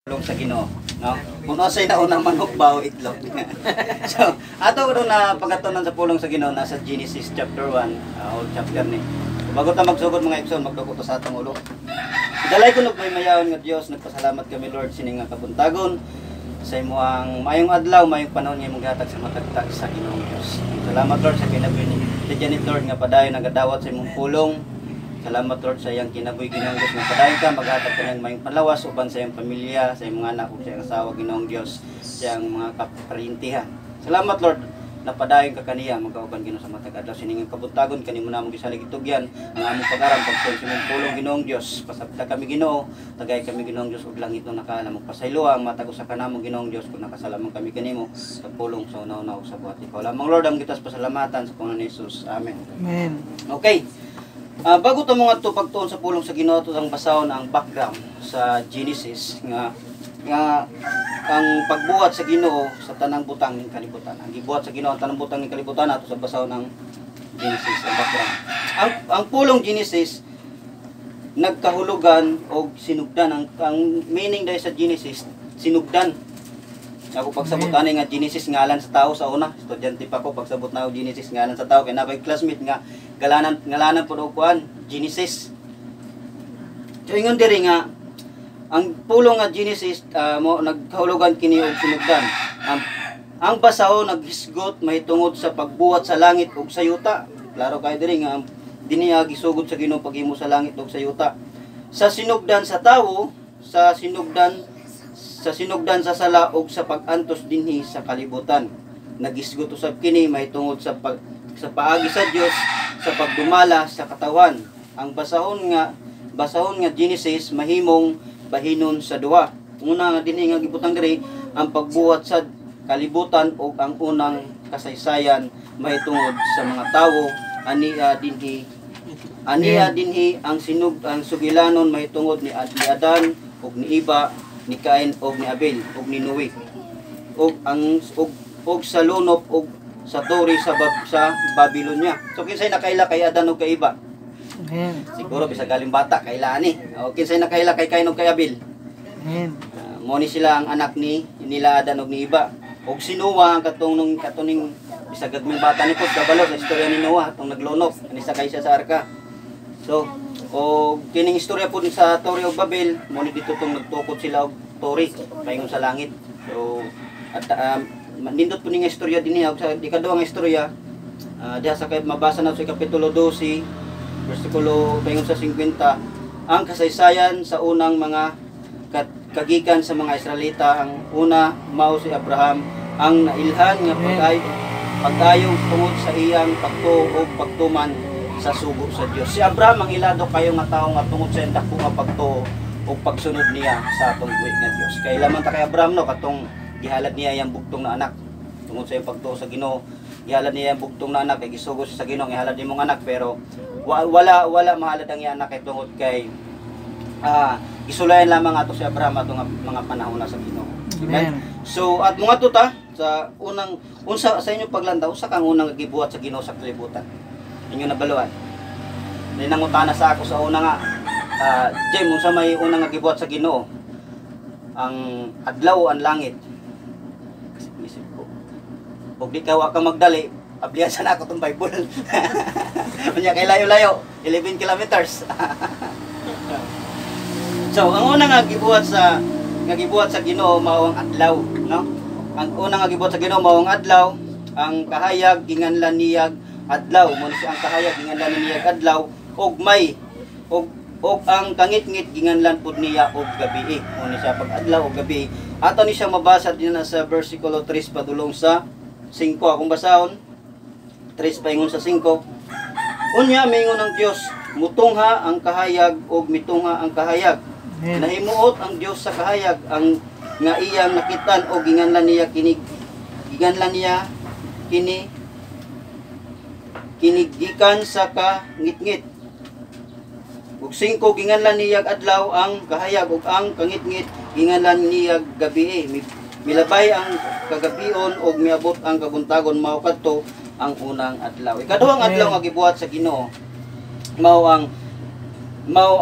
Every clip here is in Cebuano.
Pulong sa Ginoo, no? Kung unsay naunang, manok ba o itlog? So, ato karon na pagatunan sa pulong sa Ginoo nasa Genesis chapter 1, whole chapter ni. Bago ta magsugod, mga igsoon, magduko ta sa atong ulo. Dalay ko nagmaymayaon nga Dios, nagpasalamat kami, Lord, sini nga kabuntagon sa imong maayong adlaw, maayong panahon nga imong gihatag sa matagtag sa Ginoong Dios. Salamat, Lord, sa kinabuhi ni si Janet, Lord, nga padayon nagadawat sa imong pulong. Salamat, Lord, sa iyang kinabuhi, Ginoong Dios, nga padayon ka maghatag kaniyang maayong panlawas uban sa iyang pamilya, sa iyang mga anak ug sa iyang asawa, Ginoong Dios, sa iyang mga kaparintihan. Salamat, Lord, na padayon ka kaniya magkauban, Ginoo, sa matag adlaw sining kabuntagon. Kanimo namo gisalig itugyan ang among pag-aram pagtuon sa imong pulong, Ginoong Dios. Pasabta kami, Ginoo, tagay kami, Ginoong Dios, ug langit no nakaalam. Magpasaylo ang matag usa kanamo, Ginoong Dios, kung nakasalamang kami kanimo sa pulong sa una-una ug sa buhat. Ikaw lamang, Lord, ang gitas pasalamatan sa pangalan ni Jesus. Amen. Amen. Okay. Bago ta mga to pagtuon sa pulong sa Ginoo, ato ang basahon ang background sa Genesis nga nga ang pagbuhat sa Ginoo sa tanang butang ning kalibutan. Ang gibuhat sa Ginoo ang tanang butang ning kalibutan, ato sa basahon ang Genesis, ang background. Ang pulong Genesis nagkahulugan og sinugdan. Ang meaning dahil sa Genesis, sinugdan. Ako pagsabot ani nga Genesis ngalan sa tao sa una, estudyante pa ko pagsabot na og Genesis ngalan sa tao kay naa ko'y classmate nga galanan ngalanan pud og kuan, Genesis. So ingon diri nga ang pulong nga Genesis mo nagkahulugan kini og sinugdan. Ang basahon naghisgot mahitungod sa pagbuhat sa langit ug sa yuta. Klaro kay diri nga dinhi gisugod sa Ginoo paghimo sa langit ug sa yuta. Sa sinugdan sa tawo, sa sinugdan sa sala ug sa pag-antos dinhi sa kalibutan. Nagisgot usab kini mahitungod sa paagi sa Dios sa pagdumala sa katawan. Ang basahon nga Genesis mahimong bahinon sa duha. Una nga dinhi nga gibutang diri ang pagbuhat sa kalibutan ug ang unang kasaysayan mahitungod sa mga tawo. Ania dinhi ang sugilanon mahitungod ni Adan ug ni Iba, ni Cain ug ni Abel ug ni Noe ug ang ug, ug sa lunop ug sa tore sa Babylonia. So kinsay nakaila kay Adan ug kay Iba? Amen. Siguro bisag galing bata kaila ani. O kinsay nakaila kay Cain ug kay Abel? Amen. Mo ni sila ang anak ni nila Adan ug ni Iba. Ug si Noah ang katong nung katuning bisag gagmay bata ni pod kabalo sa istorya ni Noah atong naglunok ani sakay siya sa arka. So o kining istorya pod sa Torre og Babel, mo ni dito tong nagtukod sila og tore paingon sa langit. So at nindot po ni nga istorya dinhi. Og sa ikaduha nga istorya, diha sa kay mabasa na sa kapitulo 12 bersikulo paingon sa 50, ang kasaysayan sa unang mga kagikan sa mga Israelita. Ang una mao si Abraham, ang nailhan nga pag-ayo tungod sa iyang pagtuo ug pagtuman sa sugo sa Dios. Si Abraham ang ilado kayo nga tawo nga tungod sa iyang dako nga pagtuo ug pagsunod niya sa atong buhi nga Dios. Kay laman ta kay Abraham, no, katong gihalad niya iyang bugtong na anak tungod sa iyang pagtuo sa Ginoo. Gihalad niya iyang bugtong na anak kay gisugo siya sa Ginoo nga ihalad nimong anak, pero wala mahalad ang iyang anak kay tungod kay gisulayan lamang ato si Abraham ato nga mga panahon na sa Ginoo. Amen. So at mga tuta sa unang, unsa sa inyong paglantaw, unsa kang unang gibuhat sa Ginoo sa kalibutan? Inyo nabaluan. May nangutana sa ako sa una nga, "Jem, unsa may unang nga gibuhat sa Ginoo? Ang adlaw o ang langit?" Kasi isip ko. Og di ka wa ka magdali, ablihan sa nako tong Bible. Unya kay layo-layo, 11 kilometers. So, ang una nga gibuhat sa Ginoo mao ang adlaw, no? Ang una nga gibuhat sa Ginoo mao ang adlaw, ang kahayag ginganlan niyag adlaw. Mo ni siya ang kahayag ginganlan niyag adlaw ug may ug ug ang kangitngit ginganlan pud niya og gabi. Mo ni siya pag adlaw ug gabi. Ato ni siya mabasa din na sa versikulo 3 padulong sa 5. Akong basahon 3 paingon sa 5. Unya mingon ang Dios, "Mutungha ang kahayag," ug mitungha ang kahayag. Amen. Nahimuot ang Dios sa kahayag ang nga iyang nakitan o ginganlan niya kini kinigikan sa kangitngit. Ug singko, ginganlan niya adlaw ang kahayag ug ang kangitngit ginganlan niya gabi. Milabay ang kagabion ug miabot ang kabuntagon, mao kadto ang unang adlaw. Ikaduhang Amen. Adlaw nga gibuhat sa Ginoo mao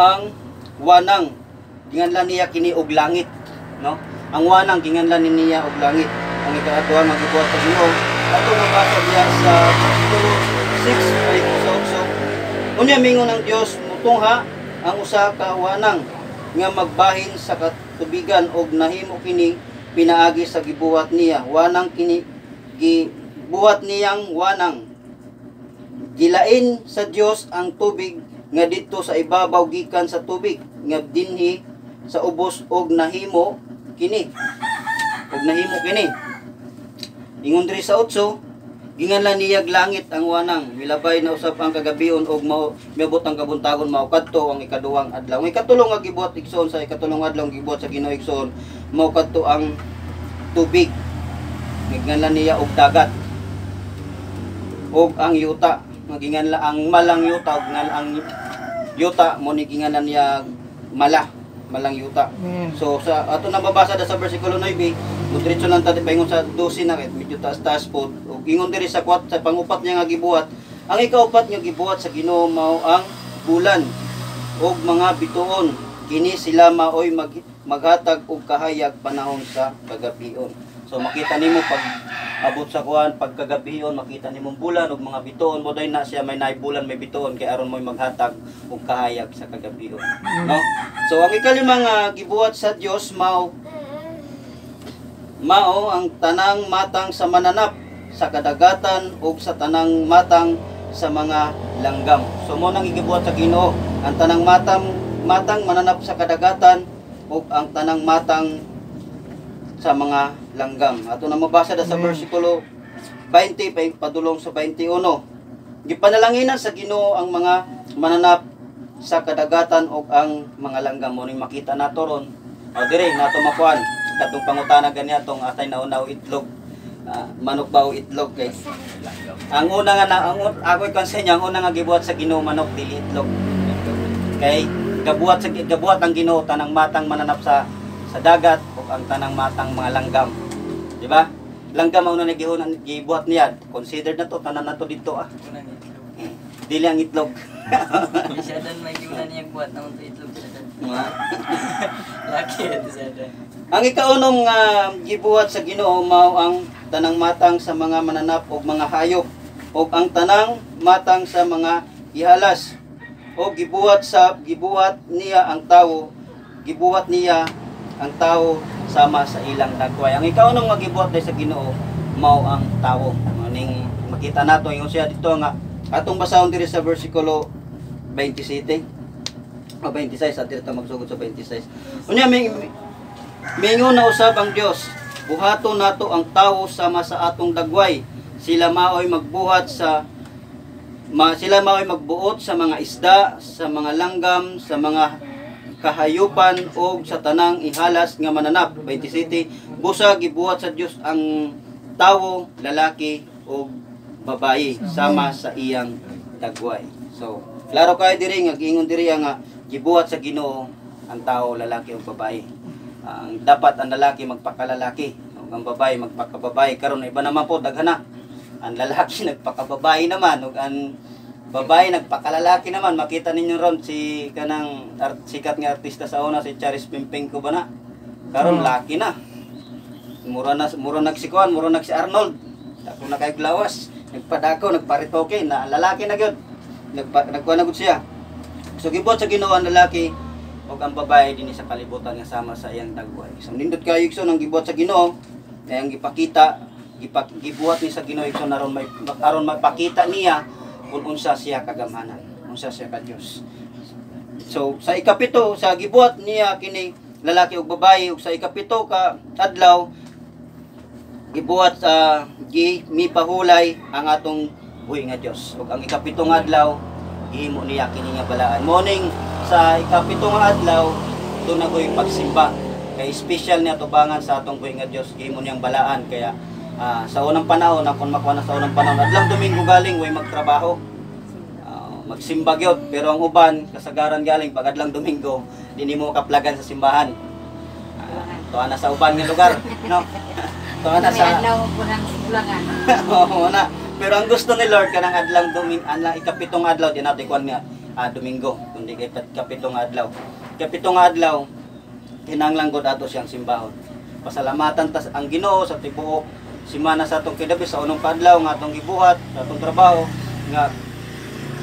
ang wanang, ginganlan niya kini og langit. no? Ang wanang ginganlan ni niya og langit. Ang ikaatua nga gibuhat sa Ginoo, ato mabasa diya sa versikulo 6 ay sa 8. Unya mingon ang Dios, "Mutungha ang usa ka wanang nga magbahin sa katubigan," og nahimo kini pinaagi sa gibuhat niya. Wanang kini gibuhat niyang wanang. Gilain sa Dios ang tubig nga didto sa ibabaw gikan sa tubig nga dinhi sa ubos, og nahimo kini. Og nahimo kini. Ingon diri sa 8, ginganlan niyag langit ang wanang. Milabay na usab ang kagabion og mao miabot ang kabuntagon, mao kadto ang ikaduhang adlaw. Ang ikatulong nga gibuhat, igsoon, sa ikatulong adlaw gibuhat sa Ginoo, igsoon, mao kadto ang tubig. Ginganlan niya og dagat. Og ang yuta, nga ginganlan ang malang yuta, og ngal ang yuta mo ni ginganlan niya mala, malang yuta. Amen. So sa ato na mabasa da sa versikulo 9, mo diretso lang ta paingon sa 12 na kahit medyo taas-taas po. Ug ingon diri sa kwat sa pangupat niya nga gibuhat, ang ikaupat nga gibuhat sa Ginoo mao ang bulan ug mga bituon. Kini sila maoy maghatag og kahayag panahon sa kagabion. So makita nimo pag abot sa kuan pagkagabion, makita nimong bulan ug mga bituon mo na siya, may naay bulan, may bituon kay aron mo'y maghatag og kahayag sa kagabion. No? So ang ikalima nga gibuhat sa Dios mao mao ang tanang matang sa mananap sa kadagatan ug sa tanang matang sa mga langgam. So mo nang gibuhat sa Ginoo ang tanang matang matang mananap sa kadagatan ug ang tanang matang sa mga langgam. Ato na mabasa da sa Amen. Versikulo 20 padulong sa 21. Gipanalanginan sa Ginoo ang mga mananap sa kadagatan ug ang mga langgam, mo ning makita nato ron. O dire nato makuan katong pangutana ganiatong atay nauna o itlog. Ah, manok ba o itlog kay ang una nga na ang ako ikon sa inyo, ang una nga gibuhat sa Ginoo manok, dili itlog. Kay gabuhat ang Ginoo tanang matang mananap sa dagat ug ang tanang matang mga langgam. Di ba? Langgam ang una na gihunan gibuhat niya. Considered na to tanan na to dito ah. Unang itlog. Dili ang itlog. Siya dan may giuna niya buhat naman to itlog siya dan. Laki ito siya dan. Ang ikaunom nga gibuhat sa Ginoo mao ang tanang matang sa mga mananap ug mga hayop ug ang tanang matang sa mga ihalas. O gibuhat niya ang tawo, gibuhat niya ang tawo sama sa ilang dagway. Ang ikaunom nga gibuhat sa Ginoo mao ang tawo. Ning makita nato ingon siya dito nga atong basahon diri sa versikulo 27 o 26 at dito magsugod sa 26. Unya may Mingon na usab ang Dios, "Buhaton nato ang tawo sama sa atong dagway. Sila maoy magbuot sa mga isda, sa mga langgam, sa mga kahayupan o sa tanang ihalas nga mananap." 27. Busa gibuhat sa Dios ang tawo, lalaki o babayi, sama sa iyang dagway. So, klaro kayo diri nga giingon diri nga gibuhat sa Ginoo ang tao, lalaki o babae. Ang dapat ang lalaki magpakalalaki ug ang babae magpakababae. Karon iba naman po, daghan na. Ang lalaki nagpakababae naman ug ang babae nagpakalalaki naman. Makita ninyo ron si kanang sikat nga artista sa una, si Charis Pimpingko ba na? Karon laki na. Mura na mura nagsikuan, mura nag si Arnold. Dako na kay lawas, nagpadako, nagparitoke na lalaki na gyud. Nagkuan na gud siya. So gibuhat sa Ginoo ang lalaki ug ang babae dinhi sa kalibutan nga sama sa iyang dagway. So nindot kayo, igsoon, ang gibuhat sa Ginoo kay ang gipakita gibuhat ni sa Ginoo, igsoon, aron may aron mapakita niya kung unsa siya kagamhanan, unsa siya ka Dios. So sa ikapito sa gibuhat niya kini lalaki ug babae, ug sa ikapito ka adlaw gibuhat sa gi mipahulay ang atong buhi nga Dios. Ug ang ikapito nga adlaw gihimo niya kini nga balaan. Morning sa ikapito nga adlaw doon na ko'y pagsimba. Kay special niya tubangan sa atong buhi nga Dios, gihimo niyang balaan kaya sa unang panahon, kung makuha na sa unang panahon, adlang Domingo galing way magtrabaho. Magsimba gyud, pero ang uban kasagaran galing pag adlang Domingo dinhi mo kaplagan sa simbahan. Tuwa na sa uban nga lugar, no? Tuwa na May sa adlaw po ng sigulangan. Oo na. Pero ang gusto ni Lord kanang adlang Domingo, adlang ikapitong adlaw, di natin kuan nga Domingo, kundi kay kapitong adlaw. Ikapitong adlaw Kinahanglan gud ato siyang simbahon. Pasalamatan tas ang Ginoo sa tibuok simana sa atong kinabuhi, sa unong kadlaw nga atong gibuhat sa atong trabaho, nga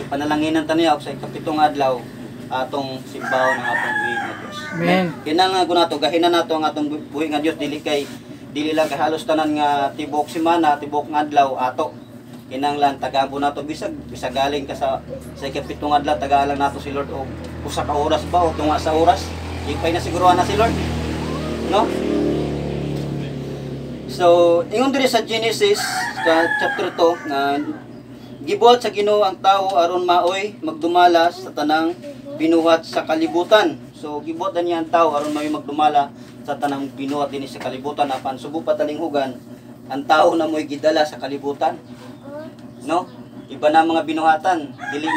ipanalanginan ta niya, og sa ikapitong adlaw atong simbahon ang atong buhi nga Dios. Amen. Kinahanglan gud nato gahinan nato ang atong buhi nga Dios, dili kay dili lang kay halos tanan nga tibuok simana, tibuok nga adlaw ato. Kinahanglan tagaan po nato, bisag bisag galing ka sa ikapitong adlaw, tagaan lang nato si Lord og usa ka oras ba o tunga sa oras. Di pa na siguruhan na si Lord. No? So, ingon diri sa Genesis sa chapter 2 nga gibuhat sa Ginoo ang tao aron maoy magdumala sa tanang binuhat sa kalibutan. So, gibuhat na niya ang tao aron maoy magdumala sa tanang binuhat dinhi sa kalibutan, apan subo pa talinghugan ang tao na mo'y gidala sa kalibutan. No? Iba na ang mga binuhatan, dili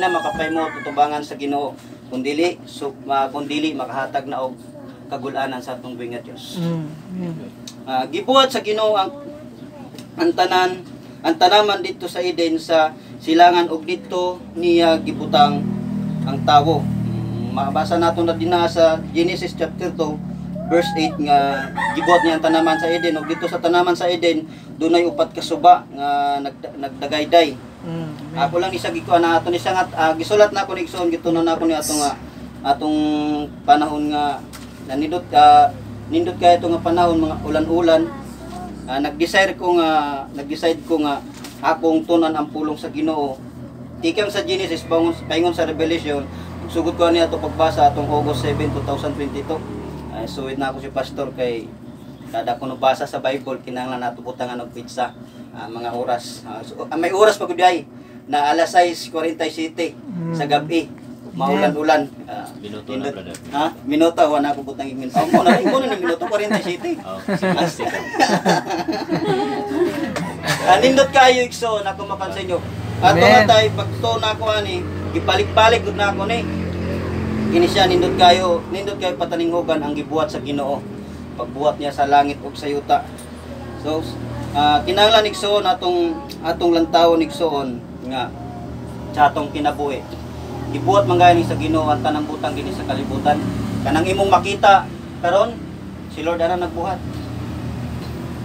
na makapaymo tutubangan sa Ginoo. Kung dili makahatag na og kagulanan sa atong buhi nga Dios. Amen. Gibuhat sa Ginoo ang tanan ang tanaman dito sa Eden sa silangan ug didto niya gibutang ang tawo. Mabasa nato na dinha sa Genesis chapter 2 verse 8 nga gibuhat niya ang tanaman sa Eden, ug dito sa tanaman sa Eden dunay upat ka suba nga nagdagayday. Amen. Ako lang isa gikuan na ato ni siya nga gisulat na ako ni igsoon, gitunon na ako ni ato nga atong panahon nga nanindot ka, nindot kay ito nga panahon, mga ulan-ulan. Nag-decide ko nga akong tunan ang pulong sa Ginoo. Tikang sa Genesis bangon paingon sa Revelation, sugod ko ani ato pagbasa atong August 7, 2022. Ay, suwid na ako si pastor kay kada ko basa sa Bible kinahanglan nato butangan og petsa, mga oras. So, may oras pa gud ay na alas 6:47 sa gabi. Maulan-ulan. Minuto na, brother. Ha? Minuto, wala ako butang minuto. Oh, mo na, mo na ni minuto 47. Oh, sige, sige. Nindot kayo, igsoon, ako makan sa inyo. Ato Amen. nga tay pagtuo na ako ani, gibalik-balik gud na ako ni. Kini siya nindot kayo patalinghugan ang gibuhat sa Ginoo. Pagbuhat niya sa langit ug sa yuta. So, kinahanglan, igsoon, atong atong lantawon, igsoon, nga sa atong kinabuhi. Gibuhat man gani sa Ginoo ang tanang butang dinhi sa kalibutan. Kanang imong makita karon, si Lord ana nagbuhat.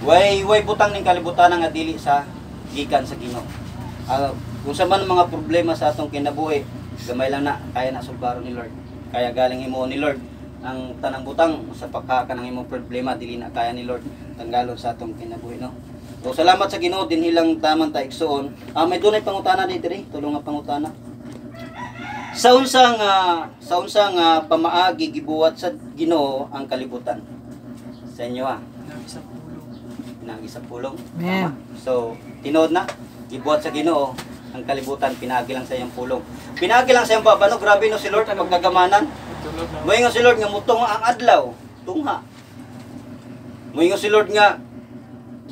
Way way butang ning kalibutan nga dili sa gikan sa Ginoo. Kung sa man ang mga problema sa atong kinabuhi, gamay lang na, kaya na sulbaron ni Lord. Kaya galing imo ni Lord ang tanang butang sa pagka ng imong problema, dili na kaya ni Lord tanggalon sa atong kinabuhi, no? So salamat sa Ginoo, dinhi lang taman ta, igsoon. May dunay pangutana diri, tulong nga pangutana. Sa unsa nga pamaagi gibuhat sa Ginoo ang kalibutan? Sa inyo ah. Sa pulong. Pinagi sa pulong. Amen. Tama. So, tinuod na, gibuhat sa Ginoo ang kalibutan pinagi lang sa iyang pulong. Pinagi lang sa iyang baba, no? Grabe no si Lord pagkagamanan. Tulog na. Moingon si Lord nga mutungha ang adlaw, tungha. Moingon si Lord nga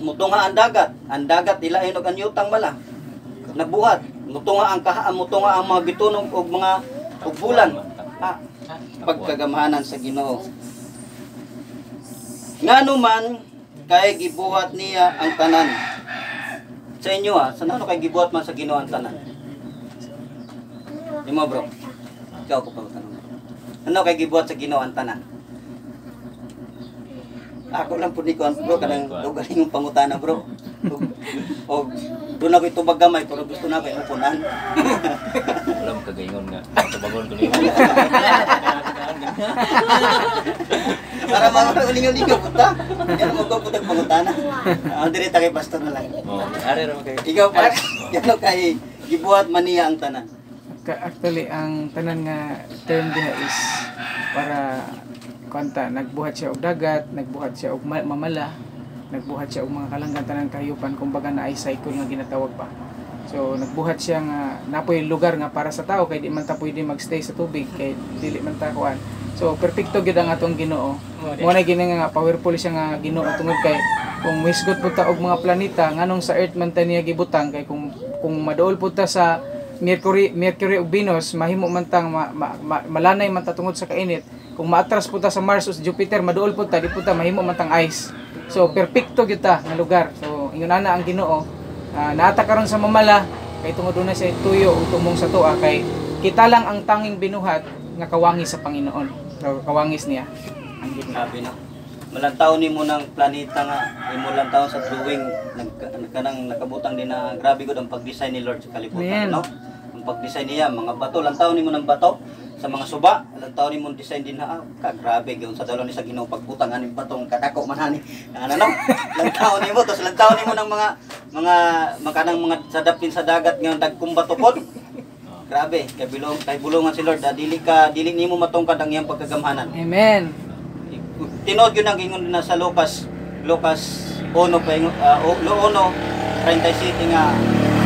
mutungha ang dagat ilain og anyutang mala. Nabuhat, mutungha ang mga bitunog og mga og bulan. Pagkagamanan sa Ginoo. Ngano man kay gibuhat niya ang tanan? Sa inyo ah, sa ano kay gibuhat man sa Ginoo ang tanan? Imo, bro. Ikaw ko pa tanong. Ano kay gibuhat sa Ginoo ang tanan? Ako lang pud ni kuan, bro, kanang dugaling yung pangutana, bro. Og doon ako itubag gamay pero gusto na ako imupunan. Wala mo kagaingon nga. Tubagon ko niyo. Para mga uling-uling ka puta. Yan mo ko putag pangutana. Ang direta kay pastor na lang. Oh, Are ra kayo. Ikaw pa, ano kay gibuhat man niya ang tanan? Actually, ang tanan nga term diha is para kwanta, nagbuhat siya og dagat, nagbuhat siya og mamala, nagbuhat siya og mga kalanggan, tanan kahayupan, kumbaga na ay cycle nga ginatawag pa. So nagbuhat siya nga napoy lugar nga para sa tao kay di man ta pwede magstay sa tubig kay dili man ta kuan. So perpekto gyud ang atong Ginoo. Mo na gini nga powerful siya nga Ginoo tungod kay kung muhisgot po ta og mga planeta, nganong sa Earth man ta niya gibutang, kay kung maduol po ta sa Mercury ug Venus, mahimo man tang malanay man ta tungod sa kainit. Kung maatras po ta sa Mars o sa Jupiter, maduol po ta, di po ta mahimo man tang ice. So perpekto gyud ta nga lugar. So ingon ana ang Ginoo. Naata karon sa mamala kay tungod na siya tuyo ug tumong sa tuwa kay kita lang ang tanging binuhat nga kawangis sa Panginoon. So, kawangis niya. Ang Ginoo. Grabe, no. Malantaw nimo ng planeta nga imo lang taon sa drawing, nag kanang nakabutang din na grabe gud ang pag-design ni Lord sa kalibutan, Amen. no? Ang pag-design niya mga bato, lantaw nimo ng bato sa mga suba, lantaw nimo design din na, ah, ka grabe gyud sa dalo ni sa Ginoo pagbutang aning batong kadako man ani. Ano, no? Lantaw nimo tos lantaw nimo ng mga makanang mga sa dapin sa dagat nga dagkong bato pod. Grabe, kay bilong kay bulungan si Lord, ah, dili ka dili nimo matungkad ang iyang pagkagamhanan. Amen. Tinuod yun ang ingon na sa Lucas Lucas 1 pa ingon, 1:37 nga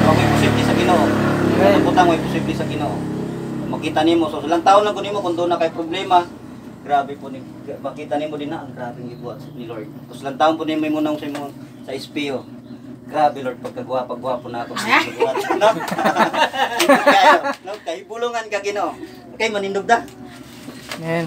wa posible sa Ginoo. Amen. Ang butang way posible sa Ginoo. Makita nimo, so ilang taon lang kuno mo kung doon na kay problema, grabe po ni makita nimo din na ang grabe ng gibuhat ni Lord. Tapos ilang taon po nimo munang sa imong sa espiyo. Grabe Lord, pagkagwapo gwapo na ako. No? Kayo, no, kay bulungan ka Ginoo. Okay, manindog da. Amen.